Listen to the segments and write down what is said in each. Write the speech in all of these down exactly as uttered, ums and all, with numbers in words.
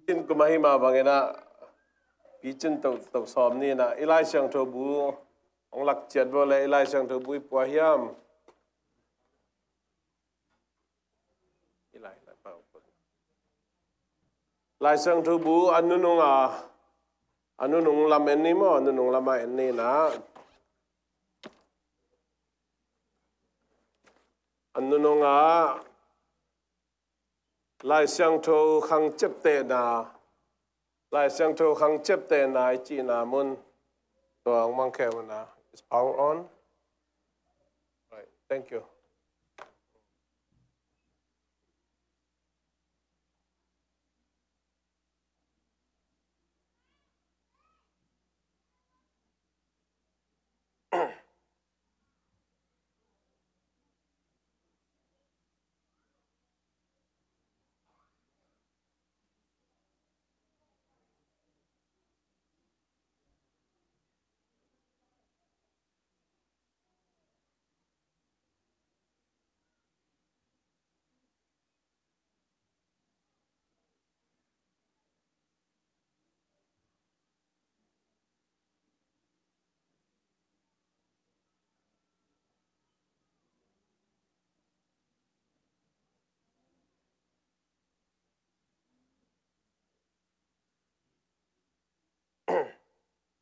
Cin kum ahi mah bangin ah, picin to, to sawm ni in ah, i Lai Siangtho bu hong lak ciat vua le, i Lai Siangtho bu i pua hiam? I Lai, Lai Siangtho bu a nunung a, a nunung lam en ni maw, a nunung lam a en ni in ah. A nunung a, Lai Siangtho khang ciaptehna, Lai Siangtho khang ciaptehna i cihna mun, tua hong mang khe un ah. Is power on? Right, thank you.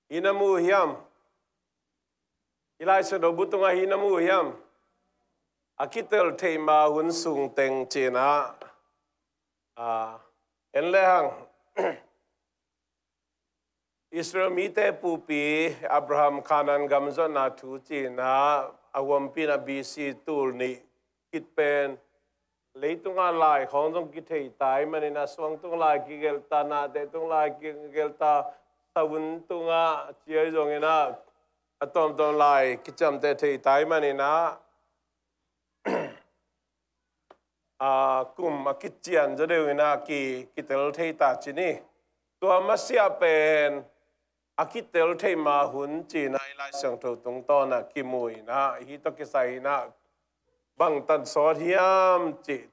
Hi na mu hiam? I Lai Siangtho bu tungah hi na mu hiam? A kitel theih ma hun sung teng ci in ah, a, en le hang. Israel mite pupi Abraham Kanaan gam zuatna thu ci in ah, a huampi in ah B C tul nih khit pen, leitungah lai khawng zong kithei ta ahih manin ah, suangtung lai kigelh ta, nate tung lai kigelh ta, savun tungah ci ahi zongin ah, a tuamtuam lai kiciamteh thei ta ahih manin ah, a, kum a kician zaw deuh in ah ki, kitel thei ta ci ni. Tua masiah pen a kitel theih ma hun ci in ah i Lai Siangtho tungtawn ah kimu in ah, hih tawh kisai in ah bangtan sawt hiam cih,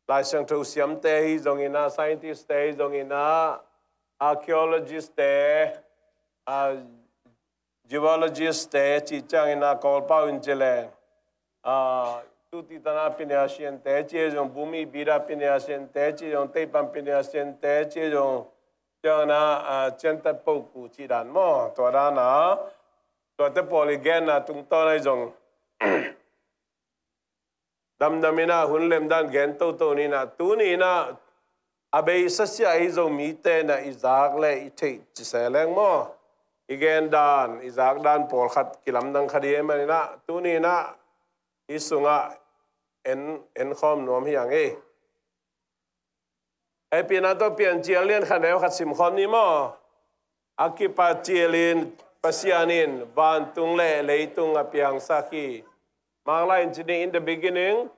Lai Siangtho siamte ahi zongin ah, scientist te ahi zongin ah, archaeologist te, a, geologist te cih ciangin ah, Kawlpau in ci leng, a, tuti tana pinyasin te ci zong, bumi bida pinyasin te ci zong, teipan pinyasin te ci zong, ciangin ah, a, ciantat poku cih dan maw, tua dan ah, tuate pawl i genna tungtawn ahi zong, damdam in ah hun lem dan gen toto ni in ah, tuni in ah a beisa sia ahi Zomite in ah i zak le i theih ci se leng maw, i gen dan, i zak dan pawlkhat kilamdang kha ding ahih manin ah, tuni in ah hih sungah en, en khawm nuam hi hang e. Hehpihna tawh Piancil lian khat neu khat sim khawm ni maw. A kipat cilin Pasian in vantung le leitung a piangsak hi. Mang lai in ci ni, in the beginning,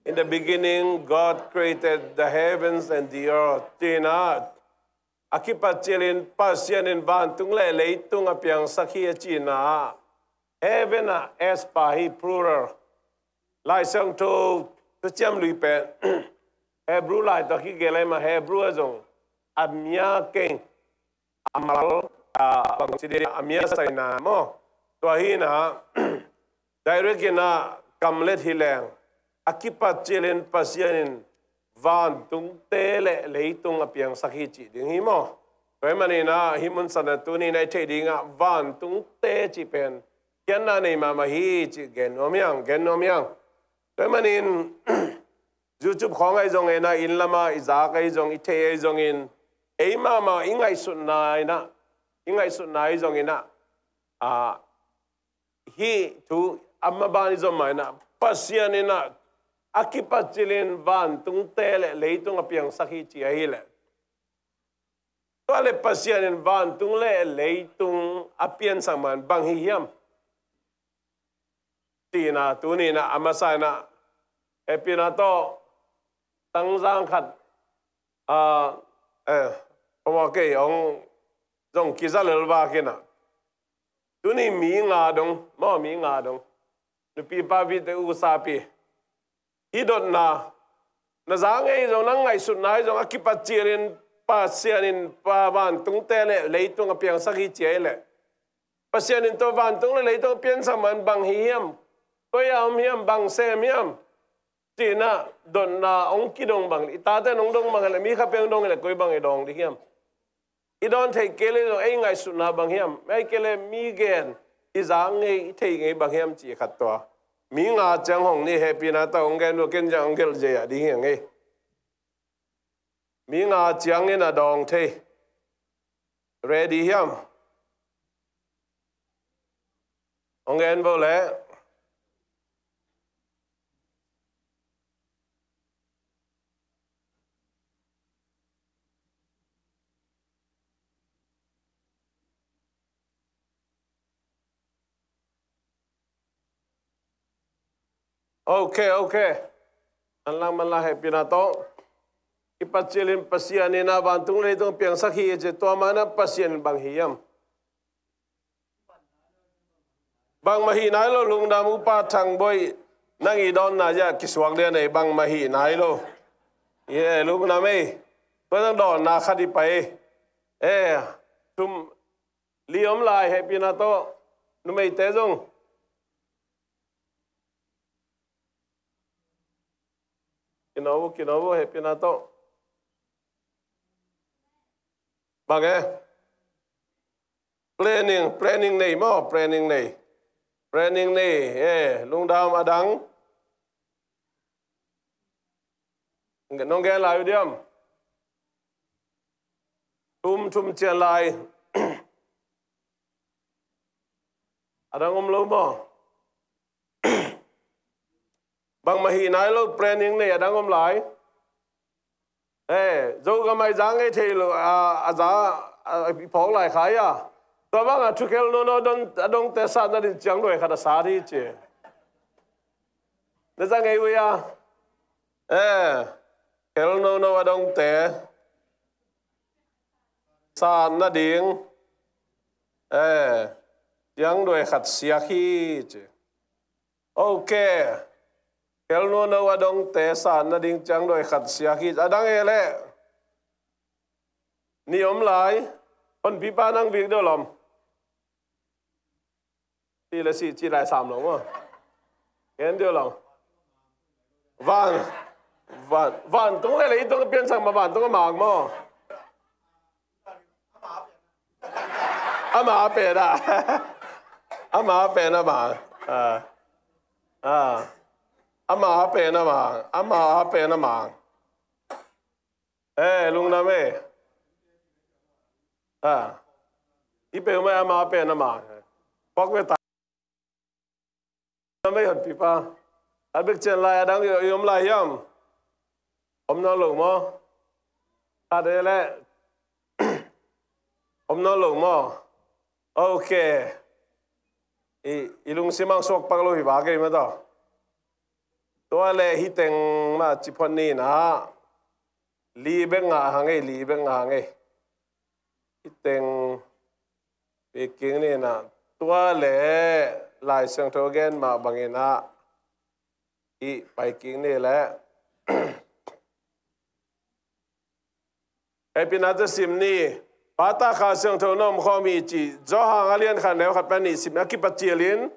in the beginning, God created the heavens and the earth. Ci in ah, a kipat cilin Pasian in vantung le leitung a piangsak hi a ci in ah, heaven ah S pa hi, plural. Lai Siangtho Thuciam Lui pen Hebrew lai tawh kigelh ahih mah, Hebrew ah zong a mia keng, a mal, a, bang ci ding, a mia saina maw. Tua hi in ah, direct in ah kamlet hi leng, a kipat cilin Pasian in vantungte le leitung a piangsak hi cih ding hi maw. Tua ahih manin ah hih mun san ah tuni in ah i theih dingah vantungte cih pen khiatna nei mahmah hi cih gen nuam hi hang, gen nuam hi hang. Tua ahih manin YouTube khawng ahi zongin ah, inn lamah i zak ahi zong, i theih ahi zongin, ei mahmah i ngaihsutna in ah, i ngaihsutna ahi zongin ah, a, hih thu a maban i zom mah in ah, Pasian in ah a kipat cilin vantungte le leitung a piangsak hi ci ahih leh, tua leh Pasian in vantung le leitung a piansak man bang hi hiam? Ci in ah, tuni in ah, a masa in ah, hehpihna tawh, tangzang khat, a, eh, pama kei hong zong kiza lel vak in ah, tuni mi nga dong, maw, mi nga dong, nupi papi te, usapi, hih dotna, na za ngei zong, nang ngaihsutna ahi zong, a kipat cilin Pasian in pa vantungte le leitung a piangsak hi ci a hi leh, Pasian in tua vantung le leitung a piansak man bang hi hiam? Koi a om hiam? Bang sem hiam? Cih na dotna hong kidong bang, i tate in hong dong bang hi leh, mi khat peuh hong dong hi leh koi bang i dawng ding hiam? I dawn theih kei leh zong ei ngaihsutna bang hiam? Ei kei leh mi gen i zak ngei, i theih ngei bang hiam cih khat tua. Mi nga ciang hong ni, hehpihna tawh hong gen uh, ken ciang hong gelh ziahziah ding hi ing ei. Mi nga ciangin a dawng thei. Ready hiam? Hong gen vo leh. Ok, ok. Manlang, manlang, hehpihna tawh. Kipat cil in, Pasian in a vantung leitung piangsak hi ci, tua mah na Pasian in bang hi hiam? Bangmah hi nai lo, lungdam Upa Thang Boih, nang i dawnna zia kisuak lian ei, bangmah hi nai lo. Ye, lungdam ei. Tua nang dawnna khat i pai. Eh, thum li om lai, hehpihna tawh. Numeite zong. Kino vo, kino vo, hehpihna tawh. Bang e? Planning, planning nei maw, planning nei. Planning nei, eh, lungdam a dang. Nong gen lai uh diam? Thum, thum cian lai. A dang om lo maw? Bangmah hi nai lo, planning nei, a dang om lai. Eh, Zogam ah i za ngei thei lo, a, a za, a, i phawk lai kha a. Tua bangah thu khel nono a dong, a dongte satna ding ciang duai khat a sat hi ci. Na za ngei uh a. Eh, khel nono a dongte satna ding. Eh, ciang duai khat siak hi ci. Ok. Khel nono a dongte satna ding ciang duai khat siak hi. A dang e leh. Ni om lai. Honpipa nang vik deuh lawm. Ci le si, ci lai sam lo maw. Gen deuh lawm. Van, van, vantung le leitung a piansak mah vantung a mang maw. Ama a pen a. Ama a pen a mang. Ah. Ah. Ama a pen a mang. Ama a pen a mang. Eh, lungdam eh. Ah. I peuhmah ama a pen a mang. Pok ve ta. Mei honpipa. A bek cian lai a dang i om lai hiam? Om nawn lo maw? Khat e leh. Om nawn lo maw? Ok. I, i lungsim ang suak pak lo hi va kei mah tawh. Tua leh hih teng mah ci phot ni na. Li bek ngah hang ei, li bek ngah hang ei. Hih teng pai kik ni na, tua leh Lai Siangtho gen mah bangin ah i pai kik ni leh. Hehpihna tawh sim ni. Pa, Ta, Kha Siangtho na om khawm hi ci. Johan a lian khat neu khat pan nih sim, a kipat cilin.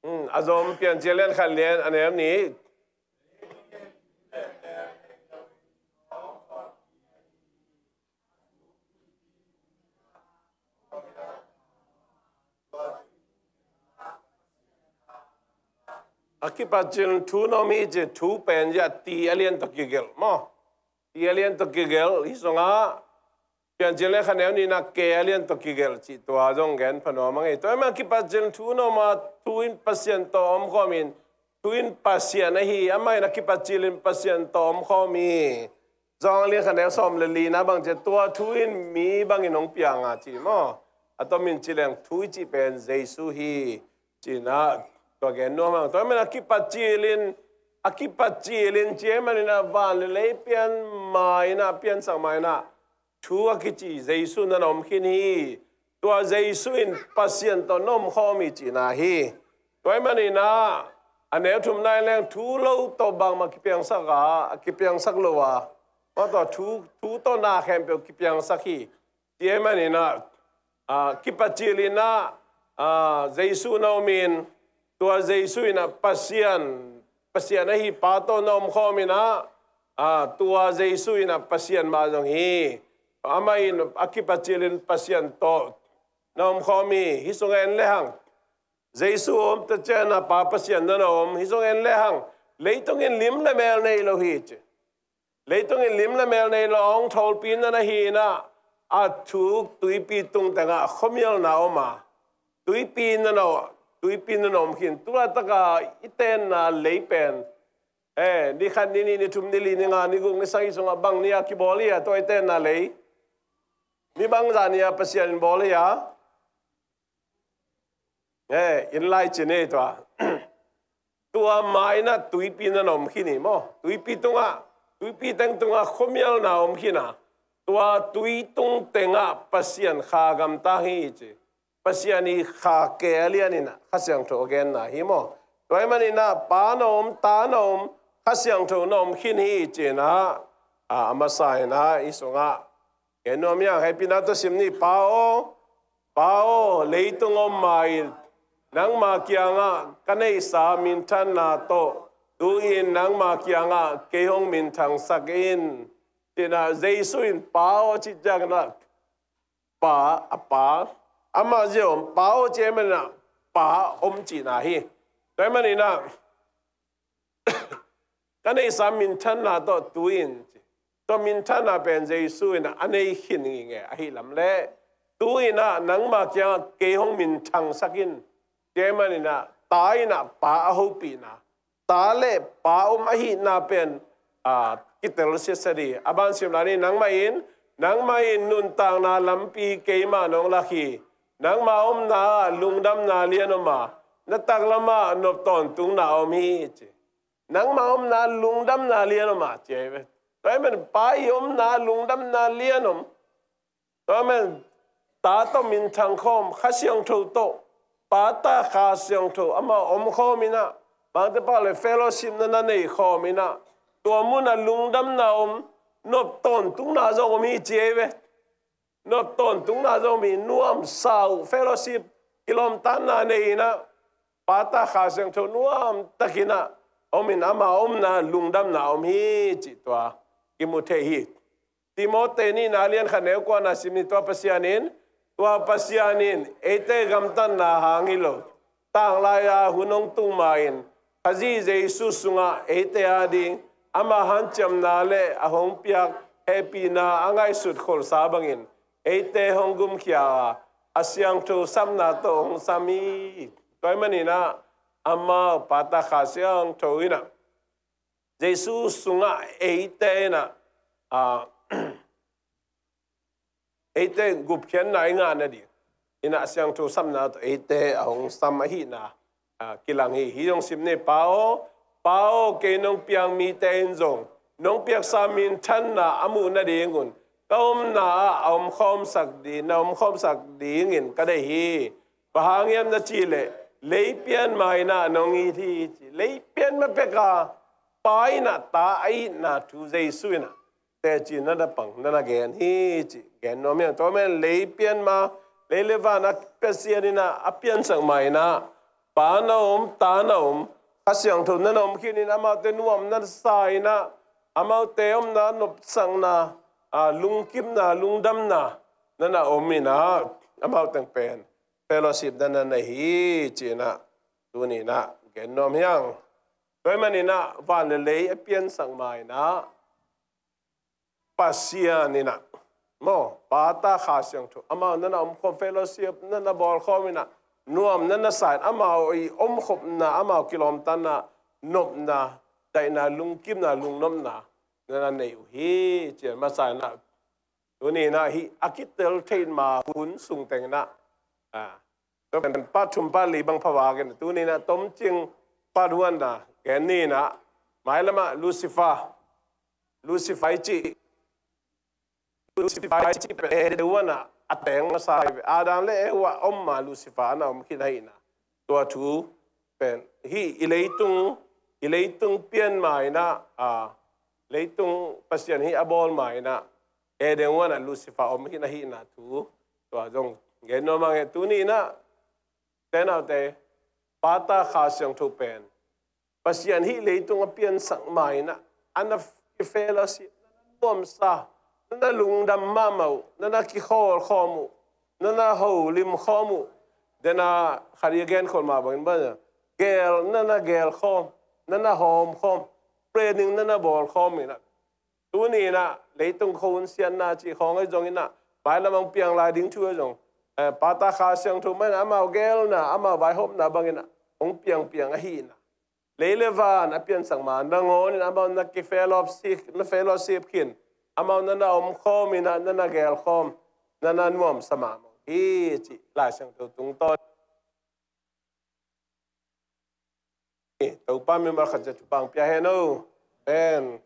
Hmm, a zom, Piancil lian khat lian a neu nih. A kipat cil thu na om hi ci, thu pen zia ti a lian tawh kigelh maw. Ti a lian tawh kigelh hi sungah Piancil lian khat neu nihna ke a lian tawh kigelh cih tua zong gen pha nuam a ngei. Tua ahih manin a kipat cil thu na om a, thu in Pasian tawh om khawm in, thu in Pasian ahi, amah in a kipat cilin Pasian tawh om khawm hi. Johan a lian khat neu sawm le lina bang ci, tua thu in mi bangin hong piang a ci maw. A tomin ci leng thu i cih pen Jesu hi. Ci-in ah tua gen nuam hang. Tua ahih manin a kipat cilin, a kipat cilin ci ahih manin a van le lei pian ma-in ah, piansak ma-in ah, thu a kici Jesu na na om khin hi. Tua Jesu in Pasian tawh na om khawm hi cihna hi. Tua ahih manin ah a neu thumna in leng thu lo tawh bangmah kipiangsak a, a kipiangsak lo a, mah tawh thu, thu tawh na khempeuh kipiangsak hi. Tua ahih manin ah, ah, kipacil in ah, ah, Jesu na om in, tua Jesu in ah Pasian, Pasian ahi Pa tawh na om khawm in ah, ah, tua Jesu in ah Pasian mah zong hi. Amah in a kipacil in Pasian tawh na om khawm hi. Hih sungah en lehang, Jesu om ta ciangin ah Pa Pasian na na om. Hih sungah en lehang, leitung in lim le mel nei lo hi ci. Leitung in lim le mel nei lo, a hong tholpi na na hi in ah, a thuk tuipi tung tengah khuamialna om a, tuipi na na, tuipi na na om khin. Tu laitak a i tenna lei pen, eh, ni khat, ni nih, ni thum, ni li, ni nga, ni guk, ni sagih sungah bang ni a kibawl hi a, tua i tenna lei? Ni bangzah ni a Pasian in bawl hi a? Eh, inn lai ci ni tua. Tua mah in ah tuipi na na om khin hi maw. Tuipi tungah, tuipi teng tungah khuamialna om khin a, tua tui tung tengah Pasian Kha gamtang hi ci. Pasian i Kha ke a lian in ah Kha Siangtho a genna hi maw. Tua ahih manin ah Pa na om, Ta na om, Kha Siangtho na om khin hi ci in ah, a, a masa in ah hih sungah gen nuam hi hang. Hehpihna tawh sim ni. Pa aw, Pa aw, leitung om ma-in nangma kiangah ka neihsa minthanna tawh tu-in nangma kiangah kei hong minthangsak in. Ci in ah Jesu in Pa aw cih ciangin ah, Pa, a Pa, amah zia om, Pa aw cih ahih manin ah Pa om cihna hi. Tua ahih manin ah ka neihsa minthanna tawh tu-in ci. Tua minthanna pen Jesu in ah a nei khin ngingei ahih lam leh, tu-in ah nangma kiangah kei hong minthangsak in. Tua ahih manin ah Ta in ah Pa a hopihna, Ta le Pa om ahihna pen, a, kitel siasia ding. A ban sim lai ni. Nangmah in, nangmah in nuntakna lampi keimah nong lak hi. Nangma omna ah lungdamna lian om a, na taklamah nop tawntungna om hi ci. Nangma omna lungdamna lian om a ci ahi ve. Tua ahih manin Pa i omna lungdamna lian om. Tua ahih manin Ta tawh minthang khawm, Kha Siangtho tawh, Pa, Ta, Kha Siangtho amah om khawm in ah, bangte pau le fellowship na na nei khawm in ah, tua mun ah lungdamna om, nop tawntungna zong om hi ci ahi ve. Nop tawntungna zong om hi. Nuamsa uh, fellowship, kilawmtatna nei in ah, Pa, Ta, Kha Siangtho nuamtak in ah om in, ama omna lungdamna om hi cih tua kimu thei hi. Timote nihna lian khat neu kuana sim ni. Tua Pasian in, tua Pasian in eite gamtatna hang hi lo, tanglai-a hun hong tung ma-in Khazih Jesu sungah eite ading ama hanciamna le a hong piak hehpihna a ngaihsut kholsa bangin eite hong gumkhia a, a siangtho sapna tawh hong sam hi. Tua ahih manin ah amau, Pa, Ta, Kha Siangtho in ah Jesu sungah eite in ah, a, eite gupkhiatna i ngah nading in ah siangtho sapna tawh eite a hong sam ahihna, a, kilang hi. Hih zong sim ni. Pa aw, Pa aw, kei nong piak mite in zong nong piaksa minthanna a muh nadingun ka omna ah a omkhawmsak ding, na omkhawmsak dingin ka deih hi. Bang hang hiam na cih leh, lei pian ma in ah nong it hi ci. Lei pian ma pek a, Pa in ah Ta a itna thu Jesu in ah teci na na pang, na na gen hi ci. Gen nuam hi hang. Tua ahih manin lei pian ma, lei le van a Pasian in ah a piansak ma in ah, Pa na om, Ta na om, Kha Siangtho na na om khin in, amaute nuam na sa in ah, amaute omna nopsakna, a, lungkimna, lungdamna na na om in ah, amau teng pen fellowship na na nei hi ci in ah tuni in ah gen nuam hi hang. Tua ahih manin ah van le lei a piansak ma in ah Pasian in ah, maw, Pa, Ta, Kha Siangtho, amau na na omkhawm, fellowship na na bawlkhawm in ah, nuam na na sa in, amau i omkhopna, amau kilawmtatna, nopna, daihna, lungkimna, lungnopna na na nei uh hi ci in, masa in ah tuni in ah hih a kitel theih ma hun sung teng in ah, a, tua pen part thum part li bang pha vak in, tuni in ah tomcing part one na gen ni in ah, mailam ah Lucifer, Lucifer i cih, Lucifer i cih pen Eden huan ah a teng masa hi ve. Adam le Eva om ma Lucifer na om khin ahihna. Tua thu pen hih i leitung, i leitung pian ma in ah, a, leitung Pasian hih a bawl ma in ah Eden huan ah Lucifer om khin ahihna thu tua zong gen nuam ing. Tuni in ah tenaute, Pa, Ta, Kha Siangtho pen Pasian hih leitung a piansak ma in ah, a na kifellowship, na na nuamsa, na na lungdam mahmah uh, na na kikhawlkhawm uh, na na holim khawm uh. Dena khat i gen khol mah bangin bang, gel, na na gel khawm, na na hawm khawm, training na na bawl khawm in ah, tuni in ah leitung khuahun siatna cih khawng ahi zongin ah, mailam hong piang lai ding thu ahi zong, eh, Pa, Ta, Kha Siangtho mah in ah amau gelna, amau vaihawmna bangin ah hong piangpiang ahihna. Lei le van a piansak ma nangawn in amau na kifellowship, na fellowship khin, amau na na omkhawm in ah, na na gelkhawm, na na nuamsa mahmah hi cih Lai Siangtho tungtawn. Topa mimal khat ciat thupha pia hen aw. Amen.